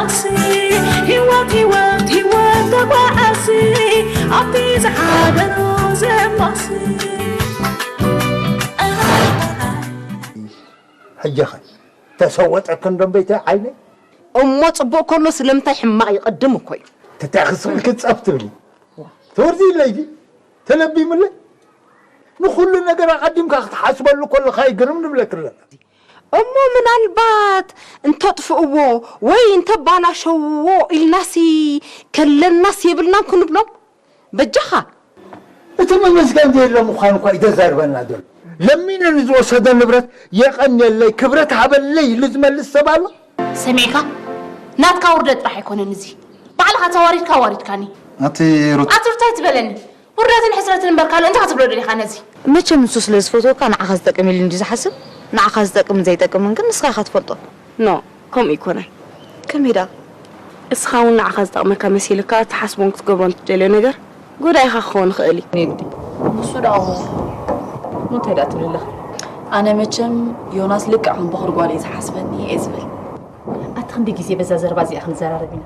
ህይወት ህይወት ህይወት ተጓዓሲ ኣብቲ ዝሓደሮ ዘማሲ ሕጂ ኸ ተሰወጠክን ደንበይተይ ዓይነይ? እሞ ጽቡቕ ከሎ ስለምንታይ ሕማቕ ይቐድም እኮ እዩ። ትታይ ክስቕልኪ ጸፍ ትብሊ ትወርዲ ኢለይ ድዩ ተለቢምለይ? ንኹሉ ነገር ኣቐዲምካ ክትሓስበሉ ከለኻ እዩ ግርም ንብለኪ ኣለና። እሞ ምናልባት እንተጥፍእዎ ወይ እንተባላሸውዎ ኢልናሲ ከለናስ የብልናን ክንብሎም በጃኻ። እቲ መመስገን ዘየሎ ምዃኑ እኳ እዩ ዘዛርበና ዘሎ። ለሚኑ ንዝወሰደ ንብረት የቐንየለይ ክብረት ሃበለይ ኢሉ ዝመልስ ሰብ ኣሎ? ሰሚዕካ? ናትካ ውርደት ጥራሕ ኣይኮነን እዚ። ባዕልኻ ተዋሪድካ ኣዋሪድካኒ። ኣቲ ሩት ኣቲ ሩት ኣይትበለኒ። ውርደትን ሕስረትን እምበር ካልእ እንታይ ክትብሎ ደሊኻ ነዚ? መቸም ንሱ ስለ ዝፈትወካ ንዓኻ ዝጠቅም ኢሉ እንድዩ ዝሓስብ። ንዓኻ ዝጠቅምን ዘይጠቅምን ግን ንስኻ ኢኻ ትፈልጦ። No፣ ከምኡ ኣይኮነን። ከመይ ደኣ? እስኻ እውን ንዓኻ ዝጠቕመካ መሲልካ ትሓስቦን ክትገብሮን ትደልዮ ነገር ጎዳኢኻ ክኸውን ይኽእል እዩ። ንሱ ደኣ እሞ እንታይ ደኣ ትብሊ ኣለኺ? ኣነ መቸም ዮናስ ልክዕ ከም በኹሪ ጓል እዩ ዝሓስበኒ እየ ዝብል። ኣቲ ክንደይ ግዜ በዛ ዘረባ እዚኣ ክንዘራረብ ኢና?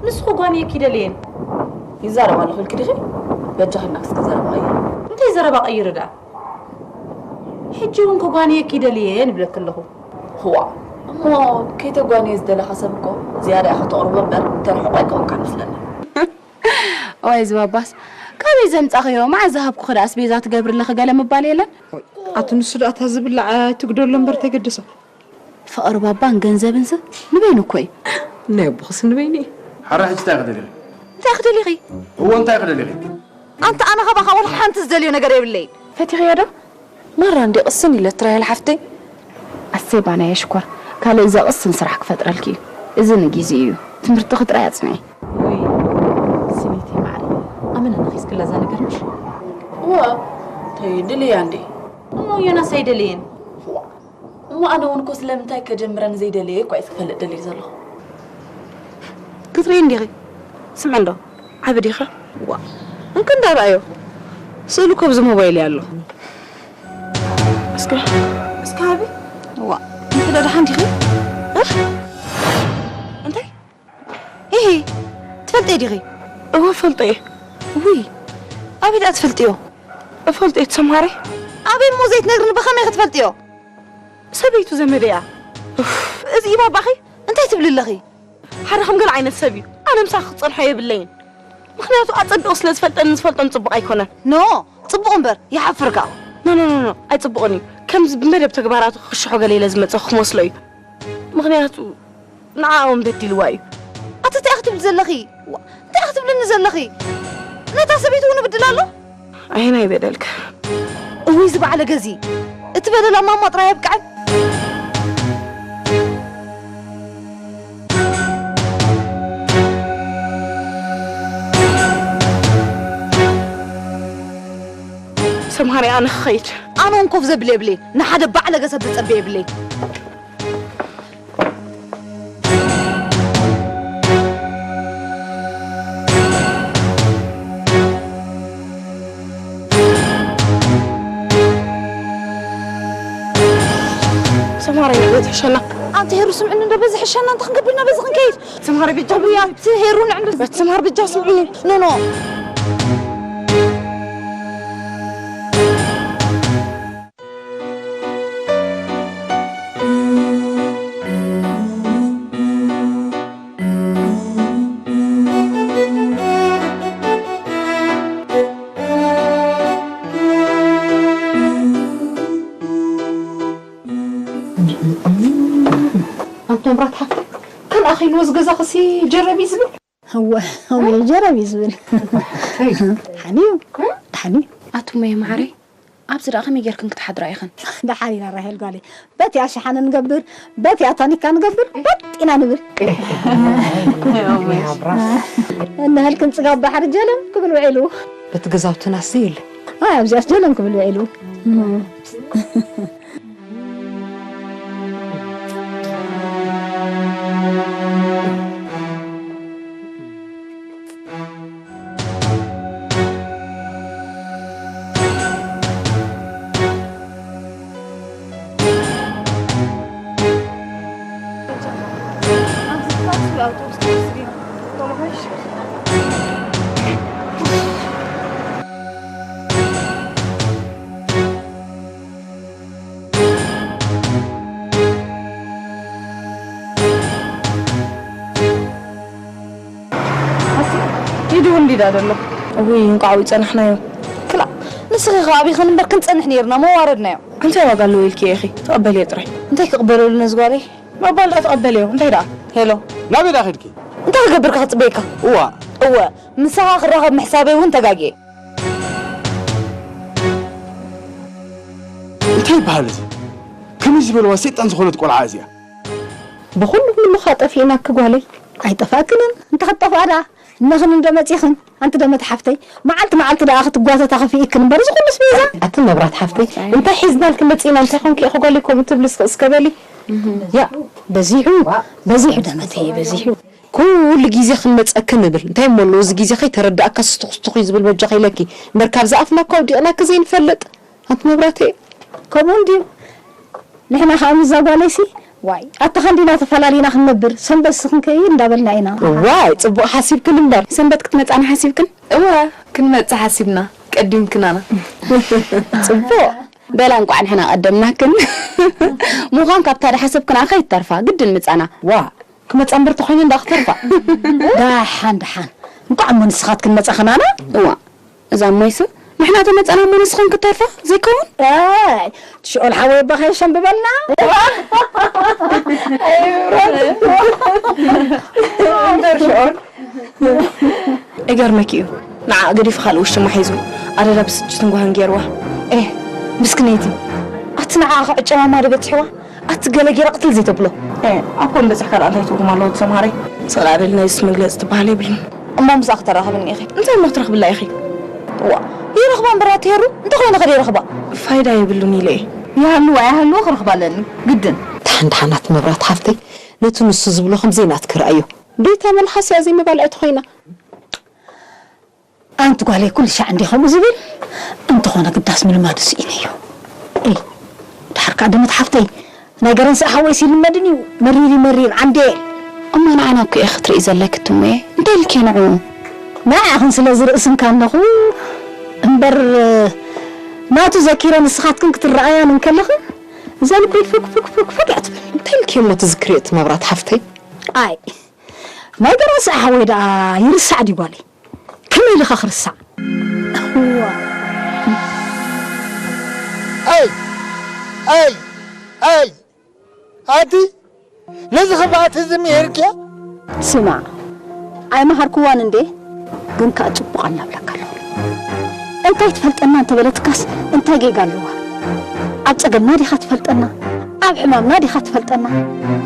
ንስኺ ጓንየኪ ደልየን። ይዛረባ ኣለኹ ኢልኪ ዲኺ? በጃኺ እናክስኪ ዘረባ ቀይሪ። እንታይ ዘረባ ቀይሪ ደኣ? ሕጂ እውን ክጓንየኪ ደልየን ይብለኪ ኣለኹ። ህዋ እሞ ከይተጓንየ ዝደለኻ ሰብ እኮ ዝያዳ ኢኻ ተቕርቦ እምበር ተርሕቆ ኣይከውንካን መስለኒ። እዋይ እዚ ባባስ ካበይ ዘምጻኽዮ? መዓዝ ዝሃብኩኺ ደኣ ኣስቤዛ ትገብሪ ኣለኺ ገለ ምባል የለን? ኣቲ ንሱ ደኣ እታ ዝብላዕ ትግደሎ እምበር ተገድሶ። ፍቕሪ ባባን ገንዘብንስ ንበይኑ እኮ እዩ። ናይ ኣቦኽስ ንበይኑ እዩ። ሓራ ሕጂ እንታይ ክደሊኺ? እንታይ ክደሊኺ? እዎ እንታይ ክደሊኺ? ኣንታ ኣነ ካባኻ ወላ ሓንቲ ዝደልዮ ነገር የብለይን። ፈቲኽዮ ዶ? ማራ እንዲ ቅስን ኢለ ትራየል ሓፍተይ። ኣሰይ ባናየ ሽኮር ካልእ ዘቕስን ስራሕ ክፈጥረልኪ እዩ። እዚ ንጊዜኡ እዩ። ትምህርትኺ ጥራይ ኣጽንዒ። ውይ ስኒተይ ማዕረ ኣመና ነኺስክላ እዛ ነገር ምሽ? እወ ተይ ድልያ እንዴ? እሞ ዮናስ ኣይደለየን። እሞ ኣነ እውን እኮ ስለምንታይ ከጀምረን ዘይደለየ እኳ እየ ክፈልጥ ደልየ ዘለኹ። ክትርኢ እንዲኺ ስምዒ እንዶ ዓቢ ዲኻ? ዋ እንክንዳ ረኣዮ ስእሉ እኮ ኣብዚ ሞባይል ኣሎ። እስከ እስከ ሃቢ። ዋ እንክንዳ ደሓን ዲኺ? እንታይ? ኢሂ ትፈልጥዮ ዲኺ? እወ እፈልጦ እየ። ውይ ኣበይ ደኣ ትፈልጥዮ? እፈልጦ እየ ትሰምሃሪ። ኣበይ እሞ ዘይትነግርኒ ብኸመይ ክትፈልጥዮ? ሰበይቱ ዘመደይ እያ። እዚ ኢባባኺ እንታይ ትብሊ ኣለኺ? ሓደ ከም ገለ ዓይነት ሰብ እዩ። ኣነ ምሳኺ ክጸንሖ የብለይን። ምኽንያቱ ኣጸቢቑ ስለ ዝፈልጠኒ ዝፈልጦን ጽቡቕ ኣይኮነን። ኖ ጽቡቕ እምበር ይሓፍር ከኣ። ኖ ኖ ኖ ኖ ኣይጽቡቕን እዩ። ከምዚ ብመደብ ተግባራቱ ክሽሖ ገለ ኢለ ዝመጸኹ ክመስሎ እዩ። ምኽንያቱ ንዓኣ እውን በዲልዋ እዩ። ኣቲ እንታይ ክትብሊ ዘለኺ? እንታይ ክትብልኒ ዘለኺ? ነታ ሰበይቲ እውን ይብድላ ኣሎ? ኣየናይ በደልከ? እውይ እዚ ባዕለ ገዚ እቲ በደል ኣብ ማማ ጥራይ የብቅዐን። ሰምሃሪ ኣነ ክኸይድ። ኣነ እውን ኮፍ ዘብል የብለይ ንሓደ ባዕለገ ሰብ ዝጸበ የብለይ። ሰማሪ በዚ ሕሸና ኣንቲ ሄሩ ስምዕኒ እንዶ በዚ ሕሸና እንተ ክንገብርና በዚ ክንከይድ ሰማሪ ብጃ ብያ እቲ ሄሩ ንዕንዶ በቲ ሰማር ብጃ ስምዕኒ ኖ ኖ ኣንቶም ራትሓ ካልኣ ኸይልዎ ዝገዛኽሲ ጀረብ እዩ ዝብል እወ እወ ጀረብ እዩ ዝብል ሓንዩ ሓንዩ ኣቱመ ማዕረይ ኣብዚ ደኣ ከመይ ጌርክን ክትሓድራ ኢኽን ደሓን ኢና ራሄል ጓለይ በቲኣ ሸሓነ ንገብር በቲኣ ታኒካ ንገብር በጥ ኢና ንብል እነህልክን ጽጋብ ባሕሪ ጀለም ክብል ውዒሉ በቲ ገዛውትናስ የለ ኣይ ኣብዚኣስ ጀለም ክብል ውዒሉ ሊዱ እንዲዳ ዘሎ። እውይ፣ እንቋዕ ይጸናሕናዮ። ክላ፣ ንስኺ ኸኣ ኣቢኽን እምበር ክንጸንሕ ነይርና፣ መዋረድናዮ። እንታይ ዋጋ ኣለዎ ኢልኪ ኢኺ? ተቐበልዮ ጥራይ። እንታይ ክቕበለሉ ነዚ ጓለይ? ምቕባል ደኣ ተቐበልዮ፣ እንታይ ደኣ? ሄሎ። ናበይ ደኣ ኸድኪ? እንታይ ክገብር ከ ክጽበየካ? እዋ። እወ፣ ምሳኻ ክራኸብ ምሕሳበይ እውን ተጋግየ። እንታይ ይበሃል እዚ? ከመይ ዝበለዋ ሰይጣን ዝኾነት ቆልዓ እዚኣ? ብኹሉ ምልኻ ጠፊእናኪ ጓለይ። ኣይጠፋእክንን፣ እንተ ኸትጠፍኣ ደኣ እነኽን እንዶ መጺኽን፣ ኣንቲ ደመት ሓፍተይ፣ መዓልቲ መዓልቲ ደኣ ክትጓተታ ከፊእክን እምበር፣ እዚ ኩሉስ ቤዛ። ኣቲ መብራት ሓፍተይ፣ እንታይ ሒዝናልኪ መጺእና፣ እንታይ ኾንኪ ኢኺ ጓለይ ከምኡ ትብሊ እስከ፣ እስከ በሊ። ያ፣ በዚሑ፣ በዚሑ ደመተይ፣ በዚሑ። ኩሉ ግዜ ክንመጸኪ ንብል፣ እንታይ እሞ ኣለዎ፣ እዚ ግዜ ከይተረዳእካ ስትኹ ስትኹ እዩ ዝብል በጃኺ ኢለኪ፣ እምበር ካብዚ ኣፍና እኮ ኣውዲቕናኪ ዘይንፈልጥ፣ ኣንቲ መብራተይ። ከምኡ እንድዩ። ንሕና ኸኣ ምስዛ ጓለይሲ፣ ዋይ፣ ኣታ ኸንዲና ተፈላሊና ክንነብር፣ ሰንበት ስኽን ከይድ እንዳበልና ኢና። ዋይ፣ ጽቡቕ ሓሲብክን እምበር። ሰንበት ክትመጻና ሓሲብክን? እወ፣ ክንመጽእ ሓሲብና፣ ቀዲምክናና። ጽቡቕ። በላ እንቋዕ ንሕና ቀደምናክን። ምዃን ካብታ ድሓሰብክና ከይትተርፋ፣ ግድን ምጻና። ዋ፣ ክመጻ እምበር ተኾይነ እንዳ ክትተርፋ። ደሓን፣ ደሓን። እንቋዕ እሞ ንስኻትክን መጻኽናና። እዋ፣ እዛ እሞይስ፣ ንሕና ተመጻና እሞ ንስኽን ክትተርፋ ዘይከውን? ኣይ፣ እቲ ሽኦል ሓወይ ኣባኻ የሸምብበልና። እምበር ሽኦል። ይገርመኪ እዩ። ንዓ ገዲፉ ካልእ ውሽማ ሒዙ፣ ኣደዳ ብስጭትን ጓህን ገይርዋ። ኤ፣ ምስክነይቲ። ኣቲ ንዓ ኸ ዕጨማማ ዶ በጺሕዋ? ኣቲ ገለ ገይራ ቅትል ዘይተብሎ። ኤ፣ ኣኮ ንበጺሕካ ደኣ እንታይ ትርጉም ኣለዎ ተሰምሃረይ? ስቕ ደኣ በሊ፣ ናይዚስ መግለጺ ትበሃል የብሉን። እሞ ምስኣ ክተራኽብኒ ኢኺ? እንታይ እሞ ክትረኽብላ ኢኺ? እዋ፣ ይረኽባ እምበር ኣቲ ሄሩ፣ እንተኾይነ ከ ደይረኽባ? ፋይዳ የብሉን ኢለ እየ። ይሃልዋ ኣይሃልዎ ክረኽባ ኣለኒ፣ ግድን። ደሓን ደሓን ኣቲ መብራት ሓፍተይ፣ ነቲ ንሱ ዝብሎ ከም ዘይናትኪ ርኣዮ። ዱይታ መልሓስ እያ ዘይመባልዕቲ ኮይና። ኣንቲ ጓለይ ኩሉ ሻዕ እንዴ ከምኡ ዝብል? እንተኾነ ግዳስ ምልማዱ ስኢነዮ። እይ፣ ድሓር ከኣ ደመት ሓፍተይ፣ ናይ ገረንስእ ሓወይስ ይልመድን እዩ፣ መሪር እዩ መሪር፣ ዓንዴል። እሞ ንዓና እኮ እየ ክትርኢ ዘለኪ እትሞየ፣ እንታይ ኢልኪ ንዕኡ? ንዓኽን ስለ ዝርእስንካ ኣለኹ እምበር፣ ናቱ ዘኪረ ንስኻትክን ክትረኣያን እንከለኽን፣ እዛ ልበይ ፍክ ፍክ ፍክ ፍክ እያ ትብል። እንታይ ኢልኪ እሞ ትዝክርዮ እቲ መብራት ሓፍተይ? ኣይ፣ ናይ ገረንስእ ሓወይ ደኣ ይርሳዕ ድዩ ጓለይ? ከመይ ኢልኻ ክርስዕ? እዋ። ኣይ፣ ኣይ፣ ኣይ፣ ኣቲ ነዚ ኽፍኣት እዚ ምሂርክያ? ስማዕ፣ ኣይመሃርክዋን እንዴ፣ ግን ከኣ ጽቡቕ ኣላ እብለካ ኣለኹ። እንታይ ትፈልጠና እንተበለትካስ እንታይ ጌጋ ኣለዋ? ኣብ ጸገምና ዲኻ ትፈልጠና? ኣብ ሕማምና ዲኻ ትፈልጠና?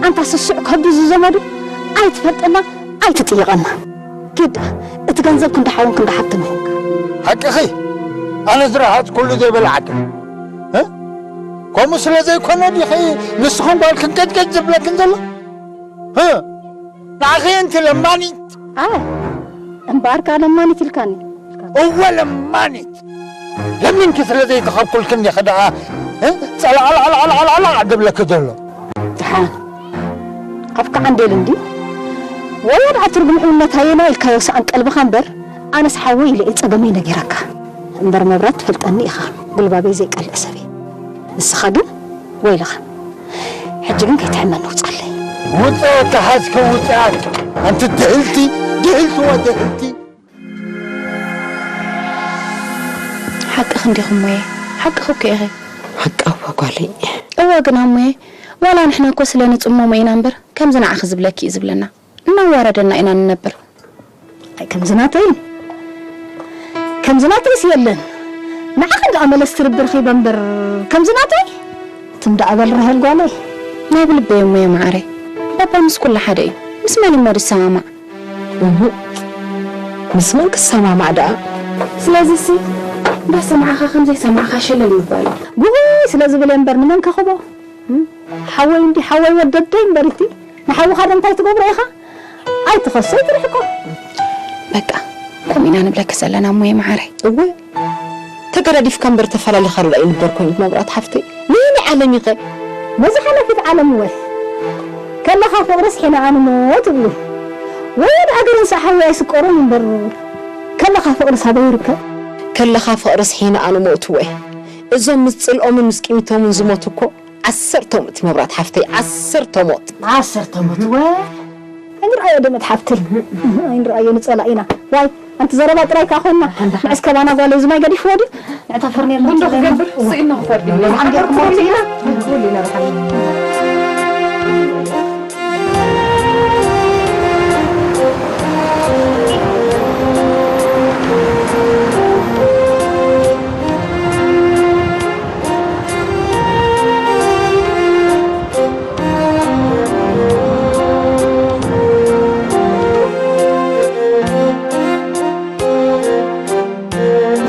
ኣንታ ስሱዕ ከብዱ ዝዘመዱ ኣይትፈልጠና፣ ኣይትጥይቐና። ኪድ፣ እቲ ገንዘብ ክንዲ ሓውን ክንዲ ሓብትን ይኹንካ። ሓቅኺ፣ ኣነ ዝረሃጽኩሉ ዘይበልዓክን። እ? ከምኡ ስለ ዘይኮነ ዲኺ ንስኽን ጓልክን ቀጭቀጭ ዝብለክን ዘሎ? እ? ንዓኺ እንቲ ለማኒት። ኣይ፣ እምበኣር ከኣ ለማኒት ኢልካኒ። እወ ለማኒት። ለሚንኪ ስለ ዘይተኸብኩልክን ዲኺ ደኣ፣ እ? ጸላዕላዕላዕላዕ ዝብለኪ ዘሎ። ደሓን። ኣፍካ ዓንዴል እንድዩ። ወዮ ደኣ ትርጉም ሕውነት ሃየና ኢልካዮ ሰኣን ቀልብኻ እምበር፣ ኣነስ ሓወይ ኢለ እየ ጸገመይ ነጊረካ። እምበር መብራት ትፈልጠኒ ኢኻ፣ ጉልባበይ ዘይቀልዕ ሰብ እየ። ንስኻ ግን ወይልኻ። ሕጂ ግን ከይትሕመኒ ውጻለይ። ውጽኣት ተሓዝኪ ውጽኣት፣ ኣንቲ ድህልቲ፣ ድህልቲ ወድህልቲ። ሓቅኺ እንዲኺ እሞየ፣ ሓቅኺ እኮ ኢኺ። ሓቃዊ ጓለይ። እወ፣ ግን ኣሞየ፣ ዋላ ንሕና እኮ ስለ ንጽመሞ ኢና እምበር፣ ከምዚ ንዓኺ ዝብለኪ እዩ ዝብለና። እናዋረደና ኢና ንነብር። ኣይ፣ ከምዚ ናተይ፣ ከምዚ ናተይስ የለን። ንዓኺ ደኣ መለስ ትርብር ኺበ እምበር፣ ከምዚ ናተይ ትም ደኣ በል ራሄል ጓለይ። ናይ ብልበይ እሞየ መዓረይ። ባባ ምስ ኩሉ ሓደ እዩ። ምስ መን እሞ ዝሰማማዕ? እህ፣ ምስ መን ክሰማማዕ ደኣ? ስለዚሲ፣ እንዳሰማዕኻ ከም ዘይሰማዕኻ ሸለል ምባል እዩ። ጉሁይ ስለ ዝብል እየ እምበር፣ ንመን ከኽቦ? እም? ሓወይ እንዲ ሓወይ ወደደይ እምበር እቲ፣ ንሓውኻ ዶ እንታይ ትገብሮ ኢኻ? ኣይትኸሶ፣ ኣይትርሕቆ። በቃ፣ ከምኡ ኢና ንብለኪ ዘለና እሞየ መዓረይ። እወ፣ ተገዳዲፍካ እምበር ተፈላሊኻ ዶ ኣይንበር ኮይኑ መብራት ሓፍተይ። ነየናይ ዓለም ኢኸ? ነዚ ሓለፊት ዓለም እወ። ከለኻ ፍቕርስ ሒና ኣንሞ ትብሉ። ወይን ሃገርን ሰሓዊ ኣይስቀሩን እምበር፣ ከለኻ ፍቕርስ ኣበይ ይርከብ? ከለኻ ፍቕርስ ሒና ኣነ ሞእትዎ እየ። እዞም ምስ ጽልኦምን ምስ ቂሚቶምን ዝሞቱ እኮ ዓሰርተ ሞት መብራት ሓፍተይ፣ ዓሰርተ ሞት። ዓሰርተ ሞት ወ? ኣይንርኣዮ ደመት ሓፍተይ። ኣይንርኣዮ ንጸላኢና። ዋይ፣ ኣንቲ ዘረባ ጥራይ ከኣ ኮንና። መዕስ ከባና ጓል እዚ ማይ ገዲፍዎ ድዩ? ንዕታ ፈርኔሎ ቡን ዶ ክገብር? ስኢና ክፈርድ። ደሓን ጌርኩም ወጽኢና።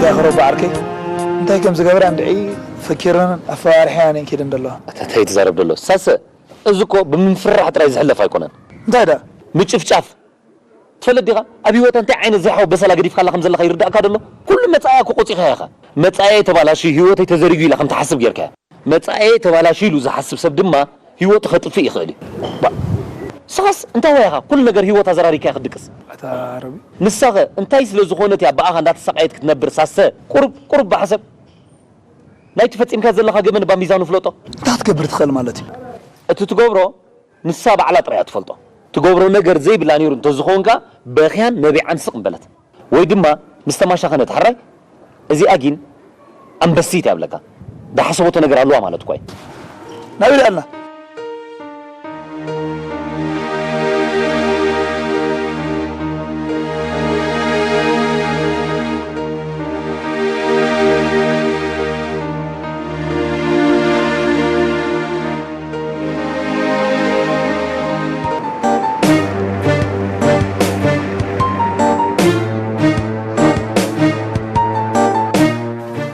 ያኽረቡ ዓርከይ እንታይ ከም ዝገብራ እንድዒ ፈኪረን ኣፈራርሕያን እየን ከይደን ዘለዋ። ኣታ እንታይ ትዛረብ ዘሎ? ሳሰ፣ እዚ እኮ ብምፍርራሕ ጥራይ ዝሕለፍ ኣይኮነን። እንታይ ደኣ? ምጭፍጫፍ። ትፈልጥ ዲኻ? ኣብ ህይወታ እንታይ ዓይነት ዘይሓዊ በሰላ ገዲፍካላ ከም ዘለኻ ይርዳእካ ደሎ? ኩሉ መጻኢያ እኮ ቆጺኻ ኢኻ። መጻኢያ ተባላሽዩ ህይወተይ ተዘሪጉ ኢላ ከም ትሓስብ ጌርካያ። መጻኤ ተባላሽ ኢሉ ዝሓስብ ሰብ ድማ ህይወቱ ከጥፍእ ይኽእል እዩ። ባ-፣ ንስኻስ እንታይ ወያኻ? ኩሉ ነገር ህይወት ኣዘራሪካ ክትድቅስ። ኣታ ረቢ። ንሳኸ እንታይ ስለ ዝኾነት እያ ብኣኻ እንዳተሳቀየት ክትነብር? ሳሰ፣ ቁሩብ፣ ቁሩብ ብሓሰብ። ናይቲ ፈጺምካ ዘለኻ ገበን እባ ሚዛኑ ፍለጦ። እንታይ ክትገብር ትኽእል ማለት እዩ? እቲ ትገብሮ ንሳ ባዕላ ጥራይ እያ ትፈልጦ። ትገብሮ ነገር ዘይብላ ነይሩ እንተዝኸውን ከኣ በኽያን ነቢዓን ስቕ ምበለት። ወይ ድማ ምስ ተማሻኸነት። ሕራይ፣ እዚኣ ጊን ኣንበሲት እያ ብለካ። ዝሓሰበቶ ነገር ኣለዋ ማለት እኳ እዩ። ናበይ ደኣ ኣላ?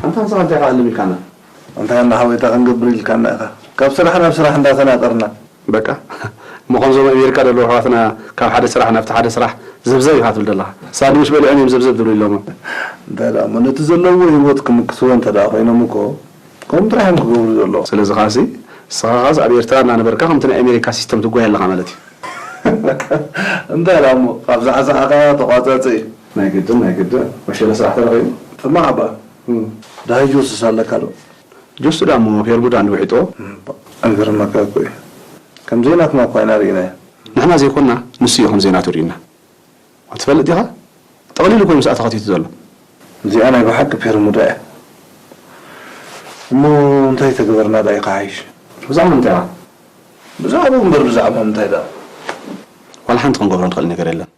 ኣንታ ንስኻ እንታይ ከኣልም ኢልካና? ኣንታ ያና ሓወይ፣ እንታይ ክንገብር ኢልካና ኢኻ? ካብ ስራሕ ናብ ስራሕ እንዳተናጠርና። በቃ፣ እሞ ከምዞም ኣሜሪካ ዘለዉ ኣሕዋትና ካብ ሓደ ስራሕ ናብቲ ሓደ ስራሕ ዘብዘብ ኢኻ ትብል ዘለኻ። ሳንድዊች በሊዖም እዮም ዘብዘብ ዝብሉ ኢሎሞም። እንታይ ደኣ እሞ፣ ነቲ ዘለዎ ህይወት ክምክስዎ እንተ ደኣ ኮይኖም እኮ፣ ከምኡ ጥራሕ እዮም ክገብሩ ዘለዎም። ስለዚ ኸኣሲ፣ ንስኻ ኸኣስ ኣብ ኤርትራ እናነበርካ ከምቲ ናይ ኣሜሪካ ሲስተም ትጓየ ኣለኻ ማለት እዩ። እንታይ ደኣ እሞ፣ ካብ ዛዕዛዕካ ተቋጸጽ እዩ። ናይ ግድን፣ ናይ ግድን። መሸለ ስራሕ ተረኺቡ? ጽማቕ ኣባ። እም። ደሃይ ጆስስ ኣለካ ዶ? ጆስ ደኣ እሞ ፌርሙዳ እንዲ ውሒጥዎ? እም፣ ኣይገርመካ እኮ እዩ። ከም ዘይናትና እኳ ኢና ርኢናዮ። ንሕና ዘይኮንና፣ ንሱ እዩ ከም ዘይናቱ ርኢና። ትፈልጥ ዲኻ? ጠቕሊሉ እኮ እዩ ምስኣ ተኸቲቱ ዘሎ። እዚኣ ናይ ብሓቂ ፔርሙዳ እያ። እሞ እንታይ ተገበርና ደኣ እዩ ክሓይሽ? ብዛዕባ ምንታይ ኢኻ? ብዛዕባኡ እምበር ብዛዕባ ምንታይ ደኣ? ዋላ ሓንቲ ክንገብሮ ንኽእል ነገር የለን።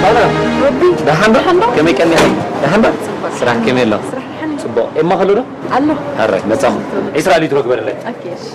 ባና፣ ሮቢ፣ ደሓን ዶ? ደሓን ዶ? ከመይ ቀኒኺ? ደሓን ዶ? ጽቡቕ። ስራሕ ከመይ ኣሎ? ስራሕ ደሓን እዩ። ጽቡቕ። ኤማ ከሎ ዶ? ኣሎ። ኣረ፣ መጻም። ዒስራ ሊትሮ ግበረለይ። ኦኬ፣ እሺ።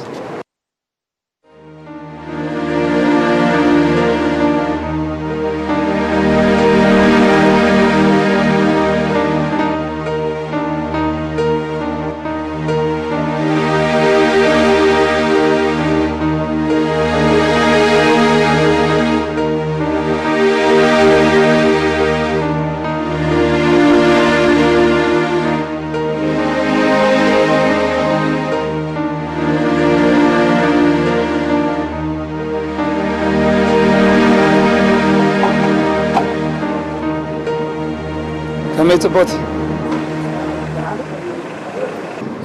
ከመይ ጽቡቕቲ?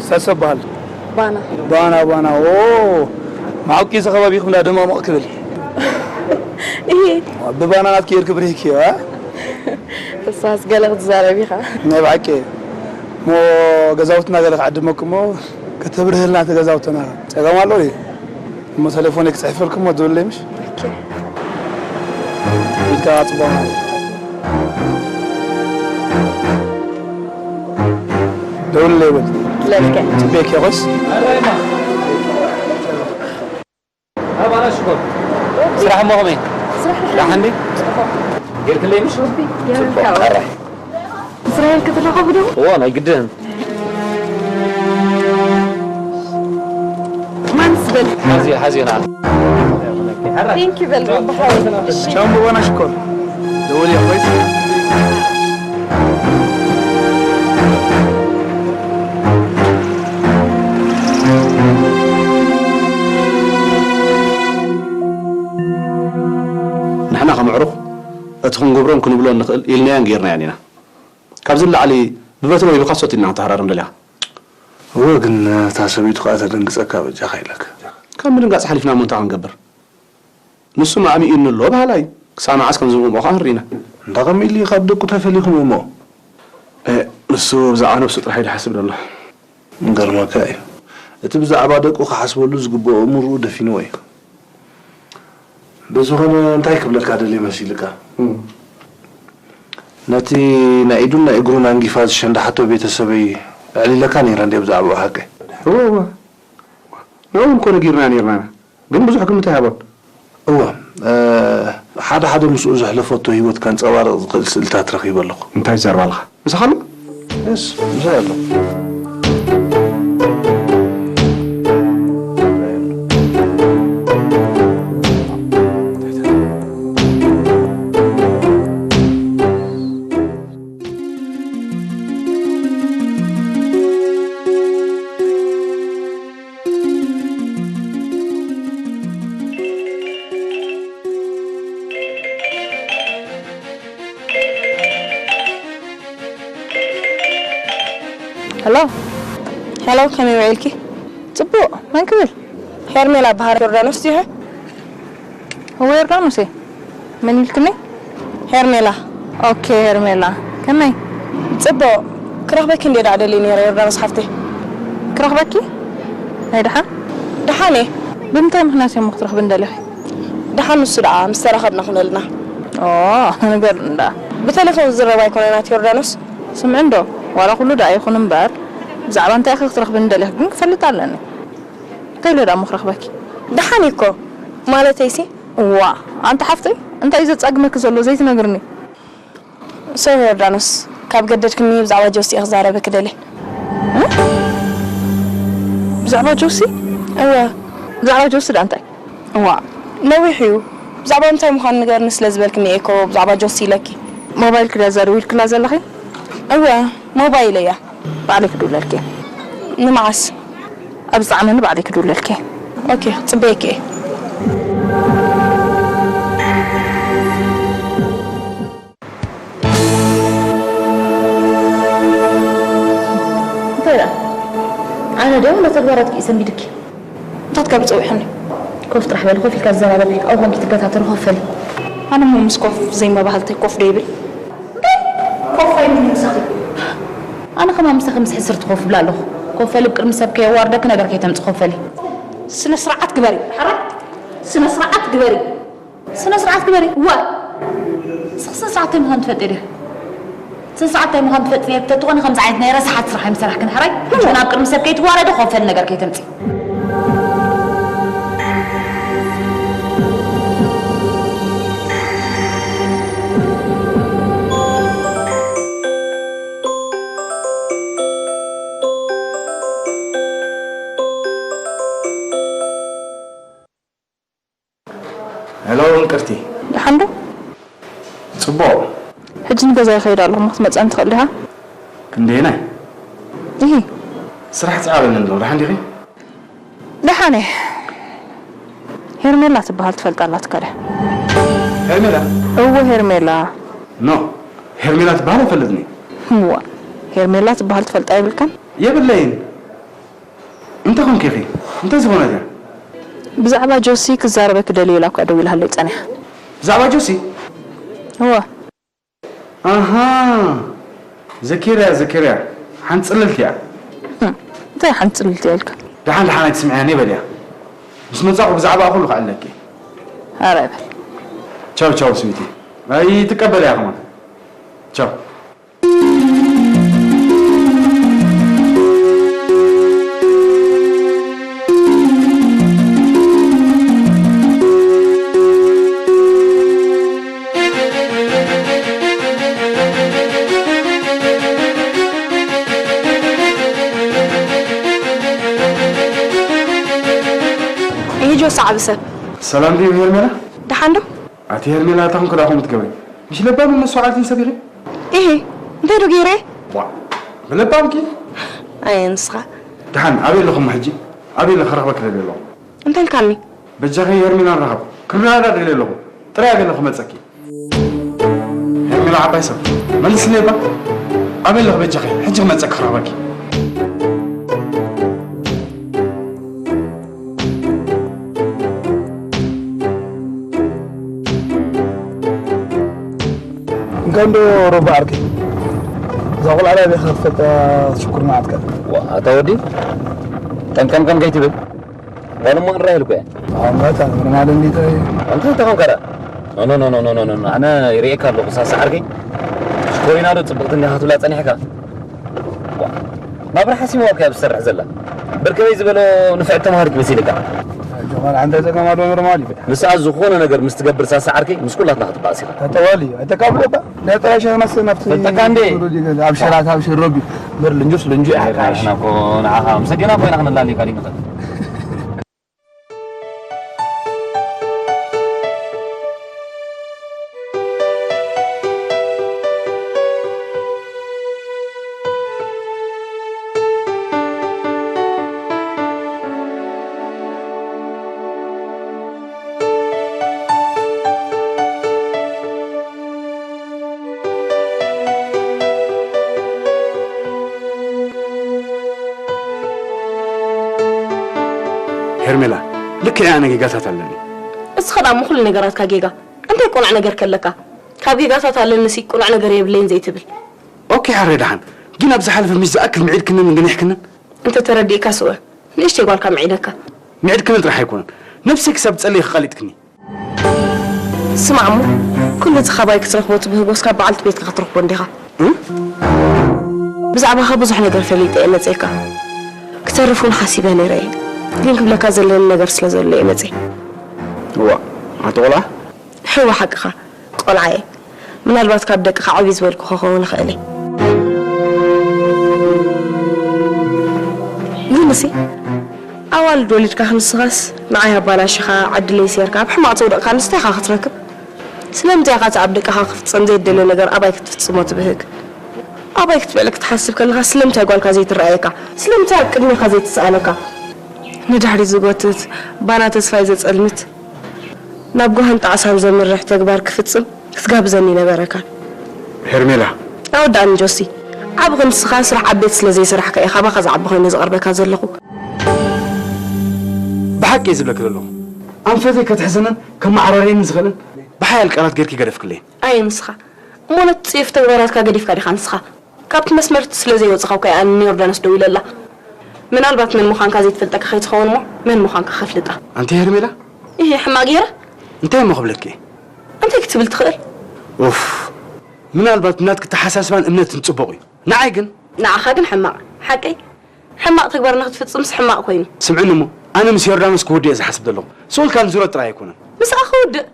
ሳሰ በሃል። ባና። ባና፣ ባና። ኦ፣ መዓቂ እዚ ከባቢኹም ዳ ደማሞቕ ክብል። እሂ። ብባና ናትኪ ጌርኪ ብሪህኪዮ፣ እ? እሳስ ገለ ክትዛረብ ኢኻ። ናይ ብሓቂ። እሞ ገዛውትና ገለ ክዕድመኩም እሞ ከተብርህልና እቲ ገዛውትና። ጸገም ኣሎ ድዩ? እሞ ተሌፎነይ ክጽሕፈልኩም እሞ ደውለለይ ምሽ? ኦኬ። ኢድካ ጽቡቕ ማለት። ደውለለይ በል። ለልከ። ጽቡቕ እየ፣ ኮይስ? ኣባና ሽኮር። ስራሕ እሞ ከመይ? ስራሕ ደሓን ድዩ? ጌርክለይ ምሽ? ጽቡቕ። ኣረ። እስራኤል ክትራኸቡ ዶ? እዎ፣ ናይ ግድን። ማንስ በል? ሓዝዮ፣ ሓዝዮ ንዓ። ቴንክ ዩ በል፣ ሮቢ ሓወይ። እሺ። ቻው፣ እሞ ኣባና ሽኮር። ደውል እየ፣ ኮይስ? ክንገብሮን ክንብሎን ንኽእል ኢልናያን ጌርናያን ኢና። ካብዚ ንላዕሊ ብበትሪ ወይ ብካሶት ኢና ክንተሃራረም ደሊኻ። እወ፣ ግን እታ ሰበይቱ ከኣ ተደንግጸካ በጃኻ ኢለካ። ካብ ምድንጋጽ ሓሊፍና እሞ እንታይ ክንገብር? ንሱ ማእሚኡኒ ኣሎ በሃላይ። ክሳብ መዓስ ከም ዝምእሞ ከኣ ንርኢ ኢና። እንዳ ከም ኢሊ ካብ ደቁ ተፈሊኹም እሞ? እ፣ ንሱ ብዛዕባ ነብሱ ጥራሕ እዩ ዝሓስብ ዘሎ። ይገርመካ እዩ። እቲ ብዛዕባ ደቁ ክሓስበሉ ዝግብኦ እምርኡ ደፊንዎ እዩ። ብዝኾነ እንታይ ክብለካ ደልየ መሲልካ? እም። ነቲ ናይ ኢዱን ናይ እግሩን ኣንጊፋ ዝሸንዳሓቶ ቤተሰበይ ኣዕሊለካ ነይረ እንድየ ብዛዕባኡ ሓቀይ? እወ፣ እወ። ንዕኡ እውን እኮ ነጊርና ነይርና ኢና። ግን ብዙሕ ግምት ኣይሃቦን። እወ፣ እ፣ ሓደ ሓደ ምስኡ ዘሕለፈቶ ህይወት ከንጸባርቕ ዝኽእል ስእልታት ረኺበ ኣለኹ። እንታይ ትዛረብ ኣለኻ? ምሳኻ ኣሎ? የስ፣ ምሳይ ኣሎ። ሄሎ። ሄሎ፣ ከመይ ውዒልኪ? ጽቡቕ፣ መን ክብል? ሄርሜላ በሃር ዮርዳኖስ ዲኺ? እወ፣ ዮርዳኖስ እየ። መን ኢልክኒ? ሄርሜላ። ኦኬ፣ ሄርሜላ። ከመይ? ጽቡቕ። ክረኽበኪ እንድየ ደኣ ደልየ ነይረ፣ ዮርዳኖስ ሓፍተይ። ክረኽበኪ? ናይ ደሓን? ደሓን እየ። ብምንታይ ምኽንያት እየ እሞ ክትረኽብኒ ደሊኺ? ደሓን ንሱ ደኣ ምስ ተራኸብና ኩነልና። ኦ፣ ንገርኒ ደኣ። ብቴሌፎን ዝዝረብ ኣይኮነን ኣቲ ዮርዳኖስ? ስምዒ እንዶ፣ ዋላ ኩሉ ደኣ ይኹን እምበር፣ ብዛዕባ እንታይ ኢኺ ክትረኽብኒ ደሊኺ ግን ክፈልጥ ኣለኒ። እንታይ ኢለ ደኣ እሞ ክረኽበኪ? ደሓን እየ እኮ። ማለተይሲ? እዋእ፣ ኣንቲ ሓፍተይ፣ እንታይ እዩ ዘጻግመኪ ዘሎ ዘይትነግርኒ? ሶሪ ዮርዳኖስ፣ ካብ ገደድክኒ ብዛዕባ ጆሲ እየ ክዛረበኪ ደልየ። እ? ብዛዕባ ጆሲ? እወ። ብዛዕባ ጆሲ ደኣ እንታይ? እዋእ፣ ነዊሕ እዩ። ብዛዕባ እንታይ ምዃኑ ንገርኒ ስለ ዝበልክኒ እየ እኮ ብዛዕባ ጆሲ ኢለኪ። ሞባይልኪ ድያ እዛ ደዊልክላ ዘለኺ? እወ፣ ሞባይለይ እያ። ባዕለይ ክድውለልኪ እየ። ንመዓስ? ኣብ ዝጠዓመኒ ባዕለይ ክድውለልኪ እየ። ኦኬ፣ ክጽበየኪ እየ። እንታይ ደኣ? ኣነ ድየ ወላ ተግባራትኪ እዩ ሰንቢድኪ? እንታይ ክትገብሪ ጸዊዕኽኒ? ኮፍ ጥራሕ በሊ፣ ኮፍ ኢልካ ዝዘራረብ ኣብኡ ኮንኪ ትገታተሪ፣ ኮፍ በሊ። ኣነ እሞ ምስ ኮፍ ዘይመባህልተይ ኮፍ ዶ ይብል? እንታይ? ኮፍ ኣይብልን ምሳኺ። ኣነ ከማን ምሳኺ ምስ ሕስርቲ ኮፍ እብላ ኣለኹ። ኮፍ በሊ፣ ኣብ ቅድሚ ሰብ ከየዋርደኪ ነገር ከይተምጽ ኮፍ በሊ። ስነ ስርዓት ግበሪ። ሓራይ ስነ ስርዓት ግበሪ። ስነ ስርዓት ግበሪ። እወ። ንስኺ ስነ ስርዓት እንታይ ምዃኑ ትፈልጢ ዲኺ? ስነ ስርዓት እንታይ ምዃኑ ትፈልጢ ነይርኪ ተትኾኒ ከምዚ ዓይነት ናይ ረሳሓት ስራሕ ኣይምሰራሕክን። ሕራይ? ሕጂ እውን ኣብ ቅድሚ ሰብ ከይትዋረዲ ኮፍ በሊ ነገር ከይተምጺ። ሄሎ፣ ምቅርቲ። ደሓን ዶ? ጽቡቕ። ሕጂ ንገዛ ይኸይድ ኣለኹ፣ እሞ ክትመጽኣኒ ትኽእል ዲኻ? ክንደየናይ? እሂ። ስራሕ ጻዕረኒ ኣሎ፣ ደሓን ዲኺ? ደሓን እየ። ሄርሜላ ትበሃል ትፈልጣ ኣላትካ ድያ? ሄርሜላ? እወ፣ ሄርሜላ። ኖ፣ ሄርሜላ ትበሃል ኣይፈልጥን እየ። እዋ፣ ሄርሜላ ትበሃል ትፈልጣ የብልካን? የብለይን። እንታይ ኮንኪ ኢኺ? እንታይ ዝኾነት እያ? ብዛዕባ ጆሲ ክዛረበኪ ደልየ ኢላ እኳ ደዊላሃለይ ጸኒሓ። ብዛዕባ ጆሲ? እወ። ኣሃ፣ ዘኪርያ፣ ዘኪርያ። ሓንቲ ጽልልቲ እያ። ህም፣ እንታይ ሓንቲ ጽልልቲ እያ ኢልካ? ደሓን፣ ደሓን ኣይትስምዕያኒ በልያ። ምስ መጻኹ ብዛዕባኣ ኩሉ ከዕልለኪ። ኣረ በል። ቻው፣ ቻው ስዊቲ። ኣይትቀበልያ ከማን። ቻው። ይሄ ጆስ ዓቢ ሰብ። ሰላም ድዩ ሄርሜላ? ደሓን ዶ? ኣቲ ሄርሜላ፣ እንታይ ኮንኪ ደኣ ከምኡ ትገብሪ? ምሽ ለባምን መስተውዓልትን ሰብ ኢኺ? ኢሂ፣ እንታይ ዶ ገይረ? ዋ፣ ብለባምኪ? ኣየ ንስኻ። ደሓን፣ ኣበይ ኣለኹም ሕጂ? ኣበይ ኣለኹ? ክረኽበኪ ደልየ ኣለኹ። እንታይ ኢልካኒ? በጃኺ ሄርሜላ ንራኸብ። ክንረዳዳእ ደልየ ኣለኹ። ጥራይ ኣበይ ኣለኹ ክመጸኪ? ዓባይ ሰብ መልስኒ እባ። ኣበይ ኣለኺ በጃኺ? ሕጂ ክመጸኪ ክረኽበኪ። እንኳን ዶ ሮባ ዓርከይ፣ እዛ ቆልዓ ናበይ ክትፈልጣ ክትሽኩር መዓትካ። ዋ፣ ኣታ ወዲ፣ ጠምጠምጠም ከይትብል። ጓል እሞ ንራሄል እኮ እያ። ኣመታ ኖርማል እንዴት? እንታይ ተኾንካ ደኣ? ኖ፣ ኖ፣ ኖ፣ ኖ፣ ኖ፣ ኖ፣ ኖ። ኣነ ይርእየካ ኣለኹ፣ ሳሳ ዓርከይ። ሽኮሪና ዶ ጽብቕቲ እንዲኻ ክትብላ ጸኒሕካ? ዋ፣ ናብራ ሓሲሞዋ እኮ እያ ብትሰርሕ ዘላ። ብርከበይ ዝበሎ ንፍዕቲ ተምሃሪት መሲልካ። ጀማል፣ ኣንተ ጸገም ኣለዎ ኖርማል እዩ። ንስኣ ዝኾነ ነገር ምስ ትገብር ሳሳ ዓርከይ፣ ምስ ኩላትና ክትበኣስ ኢኻ። ተጠዋሊ፣ ኣይተቃብለካ። ናይ ጥራይ ሻሂ ማስተር ናብቲ ፈልጠካ እንዴ? ዱዱ ዲገ፣ ኣብ ሸራት፣ ኣብ ሸሮቢ። በር ልንጁስ ልንጁ እያ። ንሕና እኮ ንዓኻ ምስ ኣዴና ኮይና ክንላልየካ ዲንኽእል። ሄርሜላ፣ ልክዕ ኣነ ጌጋታት ኣለኒ። እስኻ ደኣ እሞ ኩሉ ነገራትካ ጌጋ። እንታይ ቆናዕ ነገር ከለካ? ካብ ጌጋታት ኣለኒ ሲ ቆናዕ ነገር የብለይን ዘይትብል። ኦኬ፣ ሓሬ ደሓን። ግን ኣብ ዝሓለፈ ምሽ ዝኣክል ምዒድክንን እንግኒሕክንን? እንተ ተረዲእካ ስወ፣ ንእሽተይ ጓልካ ምዒደካ። ምዒድክንን ጥራሕ ኣይኮነን። ነብሰይ ክሳብ ትጸልይ ከቓሊጥክኒ። ስማዕ እሞ፣ ኩሉ እቲ ካባይ ክትረኽቦ ትብህጎስ ካብ በዓልቲ ቤትካ ክትረኽቦ እንዲኻ። እ? ብዛዕባኻ ብዙሕ ነገር ፈሊጠ እየ መጺኤካ። ክተርፍ እውን ሓሲበ ነይረ እየ። ግን ክብለካ ዘለኒ ነገር ስለ ዘሎ እየ መጺኤ። እዋ፣ ኣቲ ቆልዓ? እወ፣ ሓቅኻ። ቆልዓ እየ። ምናልባት ካብ ደቅኻ ዕብይ ዝበልኩ ክኸውን እኽእል እየ። ግን እሲ፣ ኣዋልድ ወሊድካ ክንስኻስ፣ ንዓይ ኣባላሽኻ፣ ዕድለይ ሴርካ፣ ኣብ ሕማቕ ተውደቕካ፣ ንስኻ ኢኻ ክትረክብ። ስለምንታይ ኢኻ እቲ ኣብ ደቅኻ ክፍጸም ዘይደለ ነገር ኣባይ ክትፍጽሞ ትብህግ? ኣባይ ክትብዕል ክትሓስብ ከለኻ፣ ስለምንታይ ጓልካ ዘይትረኣየካ? ስለምንታይ ኣብ ቅድሜኻ ዘይትስኣነካ? ንድሕሪት ዝጎትት፣ ባና ተስፋይ ዘጸልምት፣ ናብ ጓህን ጣዕሳን ዘምርሕ ተግባር ክፍጽም ክትጋብዘኒ ነበረካን። ሄርሜላ። ኣወዳእኒ ጆሲ። ዓቢ ክንስኻ ስራሕ ዓበይቲ ስለ ዘይሰራሕካ እየ ካባኻ ዝዓቢ ኮይነ ዝቐርበካ ዘለኹ። ብሓቂ እየ ዝብለኪ ዘለኹ። ኣንፈተይ ከትሕዘንን ከመዓራርየኒ ዝኽእልን ብሓያል ቃላት ጌርኪ ገደፍክለይን። ኣየ ንስኻ። እሞ ነቲ ጽዩፍ ተግባራትካ ገዲፍካ ዲኻ ንስኻ? ካብቲ መስመር ስለ ዘይወጽኻ እኮ እየ ኣነ ንዮርዳኖስ ደዊለላ። ምናልባት መን ምዃንካ ዘይትፈልጠካ ከይትኸውን እሞ መን ምዃንካ ከፍልጣ። ኣንቲ ሄርሜላ? እህ፣ ሕማቕ ገይረ? እንታይ እሞ ክብለኪ? እንታይ ክትብል ትኽእል? ኡፍ፣ ምናልባት ብናትኪ ተሓሳስባን እምነትን ጽቡቕ እዩ። ንዓይ ግን? ንዓኻ ግን ሕማቕ። ሓቀይ? ሕማቕ ተግባር ንኽትፍጽምስ ሕማቕ ኮይኑ። ስምዕኒ እሞ፣ ኣነ ምስ ዮርዳኖስ ክውድእ እየ ዝሓስብ ዘለኹ። ስኡል ካልእ ዙረት ጥራይ ኣይኮነን። ምስኣ ክውድእ?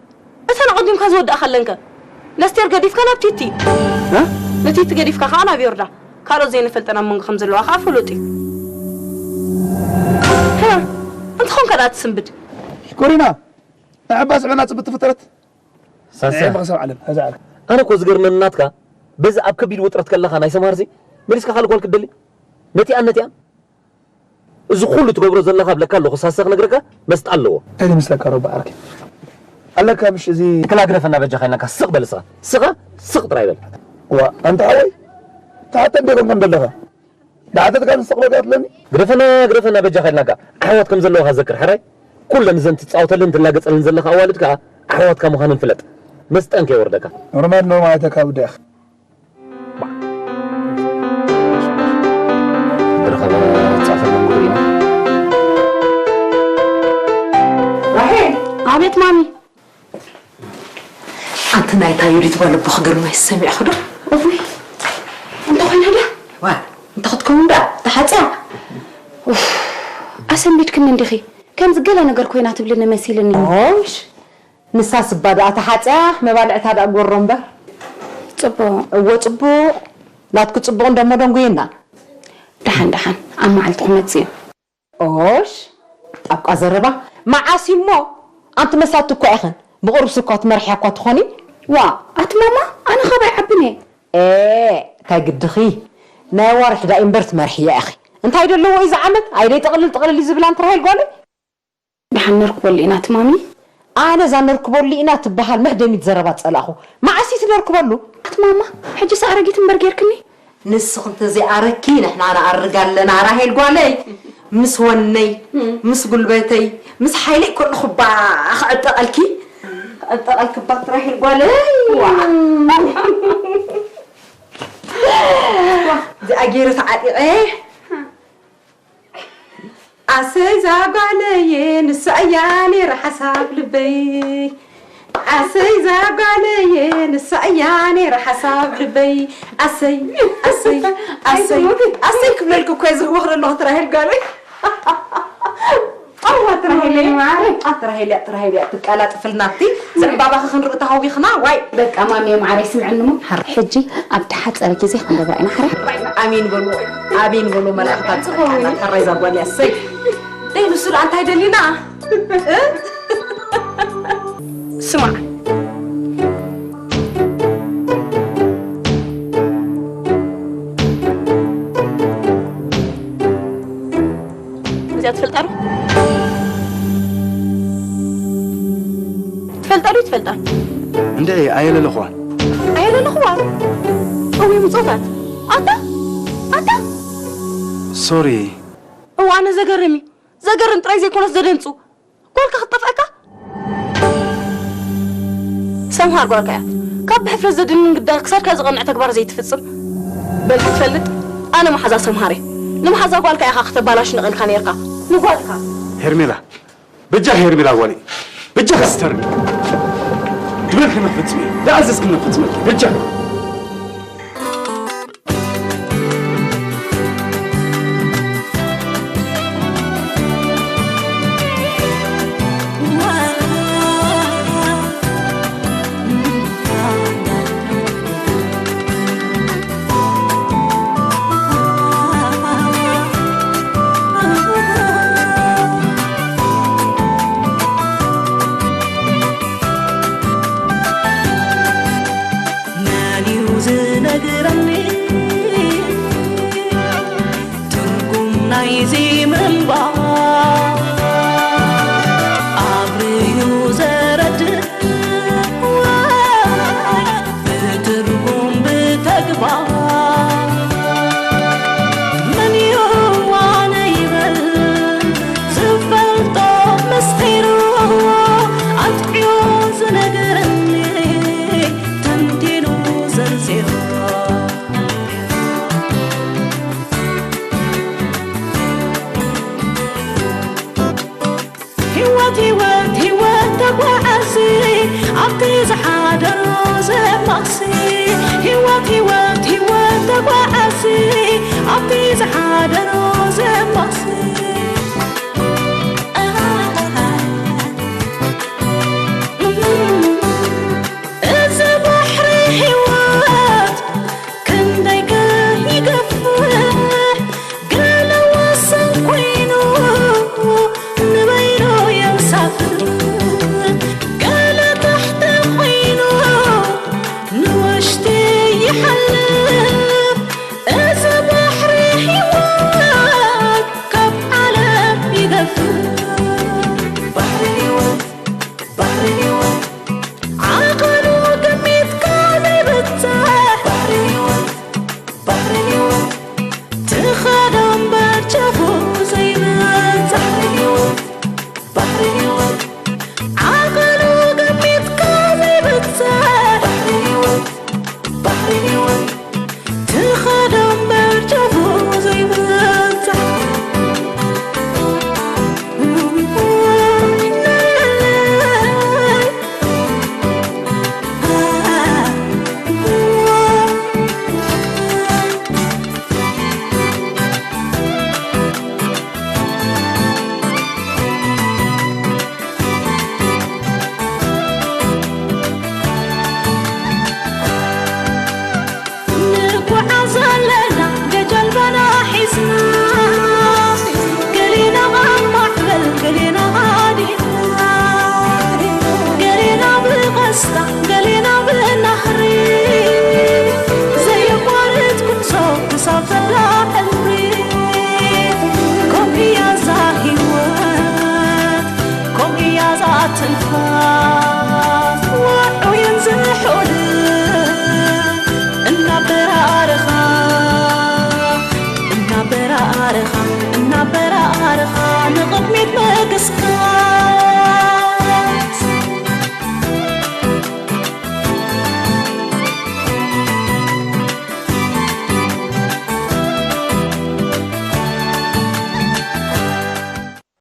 እተን ኣቐዲምካ ዝወዳእካ ኣለንከ? ነስቴር ገዲፍካ ናብ ቲቲ። እ? ንቲቲ ገዲፍካ ከኣ ናብ ዮርዳ። ካልኦት ዘይንፈልጠን ኣብ መንጎ ከም ዘለዋ ከኣ ፍሉጥ እዩ። ሃ፣ እንተኾንካ ደኣ ትስንብድ። ሽኮሪና፣ ናይ ዕባ ስዕና ጽብቲ ፍጥረት። ሳሰ። ናይ ዕባ ክሳብ ዓለም፣ እዛ ዓለም። ኣነ እኮ ዝገርመኒ ናትካ፣ በዚ ኣብ ከቢድ ውጥረት ከለኻ ናይ ሰምሃርሲ፣ መሊስካ ካልእ ጓል ክትደሊ? ነቲኣን ነቲኣን? እዚ ኩሉ ትገብሮ ዘለኻ ብለካ ኣለኹ፣ ሳሰ ክነግረካ መስጣ ኣለዎ። እንታይ ይመስለካ ሮባ ዓርከይ? ኣለካ ምሽ እዚ ክላ ግደፈና በጃኻ ኢልናካ፣ ስቕ በል እስኻ። ስኻ፣ ስቕ ጥራይ በል። ዋ፣ ኣንታ ሓወይ፣ ተሓተ እንደ ኮንካ እንደለኻ። ዳዕተትካ ንስቕ በል ትብለኒ? ግደፈና፣ ግደፈና በጃኻ ኢልናካ። ኣሕዋት ከም ዘለዋኻ ዘክር፣ ሕራይ? ኩለን እዘን ትጻወተለን ትላገጸለን ዘለኻ ኣዋልድ ከኣ ኣሕዋትካ ምዃነን ፍለጥ። መስጠን ከይወርደካ። ኖርማል፣ ኖርማል፣ ኣይተካብድ ኢኻ። ብረኸበ ጻፈ መንጉሪ። ራሄል። ኣቤት ማሚ። ኣንቲ ናይታ ዩዲት ጓል ኣቦ ክገርማ ይሰሚዕኺ ዶ? እውይ፣ እንተ ኾይና ዳ? ዋ፣ እንተ ክትከውን ዳ፣ ተሓጽያ። ኡፍ፣ ኣሰንቢድክኒ እንዲኺ። ከምዚ ገለ ነገር ኮይና ትብልኒ መሲልኒ። ኦሽ፣ ንሳስ እባ ደኣ ተሓጽያ፣ መባልዕታ ደኣ ጎሮ እምበር። ጽቡቕ። እወ፣ ጽቡቕ። ናትኪ ጽቡቕ እንደሞ ደንጉየና። ደሓን፣ ደሓን፣ ኣብ መዓልቲ ክመጽእ እዩ። ኦሽ፣ ጣብቃ ዘረባ። መዓስ እዩ እሞ? ኣንቲ መሳቲ እኳ ኢኽን። ብቕሩብሲ እኳ ትመርሕያ እኳ ትኾኒ። ዋ፣ ኣቲ ማማ፣ ኣነ ኻባይ ዓብን እየ። ኤ፣ እንታይ ግድኺ? ናይ ኣዋርሕ ዳኣ እምበር ትመርሕያ ኢኺ። እንታይ ደለዎ እዩ ዝዓመት? ኣይደይ ጥቕልል ጥቕልል እዩ ዝብላ ኣንቲ ራሄል ጓለይ። ደሓን ነርክበሉ ኢና፣ ኣቲ ማሚ። ኣነ እዛ ነርክበሉ ኢና ትበሃል መሕደሚት ዘረባ ጸላእኹ። መዓስ እዩ ትነርክበሉ? ኣቲ ማማ፣ ሕጂ ሰኣረጊት እምበር ጌርክኒ። ንስኺ እንተዘይኣረኪ ንሕና ንኣርግ ኣለና ራሄል ጓለይ። ምስ ወነይ፣ ምስ ጉልበተይ፣ ምስ ሓይለይ ከለኹ እባ ክዕጠቐልኪ። ክዕጠቐልኪ እባ ራሄል ጓለይ። ዋ። እዚኣ ገይረ ተዓጢቐ። ኣሰይ ዛጓለየ ንሳ እያ ነይራ ሓሳብ ልበይ። ኣሰይ ዛጓለየ ንሳ እያ ነይራ ሓሳብ ልበይ። ኣሰይ ኣሰይ ኣሰይ ኣሰይ ክብለልክ እኮ እየ ዝህወኽ ዘለኹ ትራሄል ጓለይ። ኣዋ ትራሄለይ። ኣትራሄልያ ትራሄልያ ትቀላጥፍልና እቲ ዘዕምባባኺ ክንርኢ ተሃዊኽና ዋይ። በቃ ማሜ ማዓረይ ስምዕኒ እሞ ሕጂ ኣብ ተሓፀረ ግዜ ክንገብራ ኢና። ሕራይ ኣሜን በሉ። ኣሜን በሉ መላእኽታት ጸጥታና። ሕራይ ዛጓል ያሰይ ደይ ንሱ ደኣ እንታይ ደሊና። ስማዕ እዚኣ ትፈልጣ ዶ? ትፈልጣ ዶ ትፈልጣ? እንደ ኣየለለኹዋን። ኣየለለኹዋን? እዊ ምጾታት ኣታ ኣታ። ሶሪ። እዋ ኣነ ዘገርም እዩ። ዘገርም ጥራይ ዘይኮነስ ዘደንጹ። ጓልካ ክትጠፍኣካ። ሰምሃር ጓልካ እያ። ካብ ብሕፍረት ዘድንን ግዳር ክሳድካ ዝቐንዕ ተግባር ዘይትፍጽም። በል ክትፈልጥ ኣነ መሓዛ ሰምሃር እየ። ንመሓዛ ጓልካ ኢኻ ክተባላሽ ነቐልካ ነርካ። ንጓልካ። ሄርሜላ በጃ ሄርሜላ ጓለይ በጃ ክስተር ትበልክ መፈጽሚ ደኣዘዝክ መፈጽመልክ በጃ።